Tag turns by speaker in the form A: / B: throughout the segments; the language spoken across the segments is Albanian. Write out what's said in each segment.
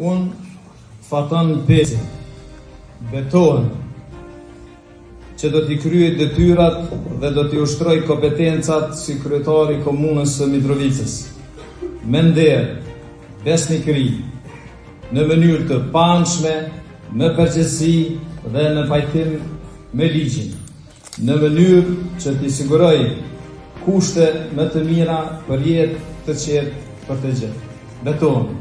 A: Unë, Faton Peci, betohem që do t'i kryej detyrat dhe do t'i ushtroj kompetencat si kryetar i Komunës së Mitrovicës. Me nder, besnikëri, në mënyrë të paanshme, me përgjegjësi dhe në pajtim me ligjin, në mënyrë që t'i siguroj kushte më të mira për jetë të qetë për të gjithë. Betohem.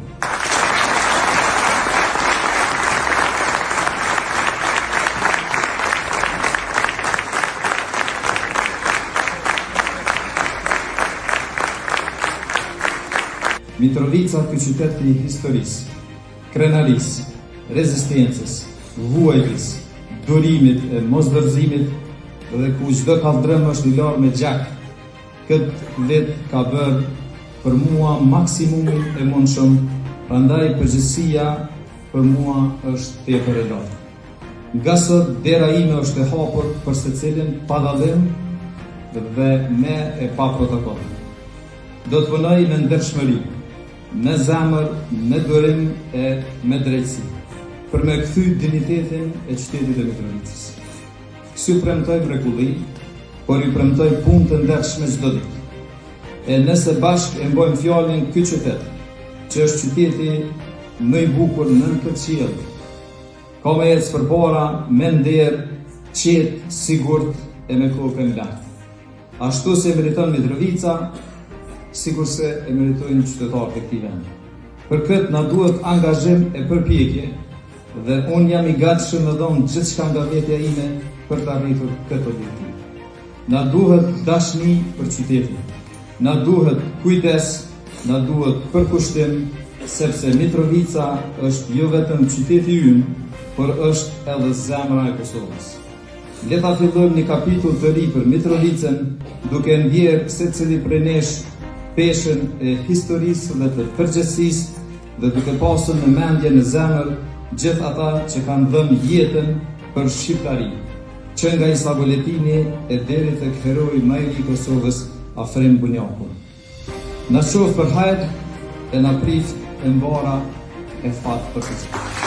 A: Mitrovica ky qytet i historisë, krenarisë, rezistencës, vuajtjes, durimit e mosdorëzimit dhe ku çdo kalldrëm është i larë me gjak, këtë vit ka bërë për mua maksimumin e mundshëm, prandaj përgjegjësia për mua është tepër e lartë. Nga sot dera ime është e hapur për secilin pa dallim dhe me e pa protokoll. Do të punoj me ndershmëri, me zemër, me durim e me drejtësi, për me kthy dinjitetin e qytetit të Mitrovicës. S'ju premtoj mrekulli, por ju premtoj punë të ndershme çdo ditë. E nëse bashkë e mbojmë fjalën ky qytet, që është qyteti më i bukur nën këtë qiell, ka me ecë përpara me nder, qetë, sigurt e me kokën lart. Ashtu si e meriton Mitrovica, sikurse e meritojnë qytetarët e këtij vendi. Për këtë na duhet angazhim e përpjekje dhe unë jam i gatshëm me dhonë gjithçka nga vetja ime për të arritur këtë objektiv. Na duhet dashni për qytetin, na duhet kujdes, na duhet përkushtim, sepse Mitrovica është jo vetëm qyteti ynë, por është edhe zemra e Kosovës. Le ta fillojmë një kapitull të ri për Mitrovicën, duke ndjerë secili prej nesh peshën e historisë dhe të përgjegjësisë dhe duke pasur në mendje në zemër gjithë ata që kanë dhënë jetën për shqiptari, që nga Isa Boletini e deri tek heroi më i ri i Kosovës, Afrim Bunjaku. Na qoftë për hajr e na priftë e mbara e fat për të gjithë.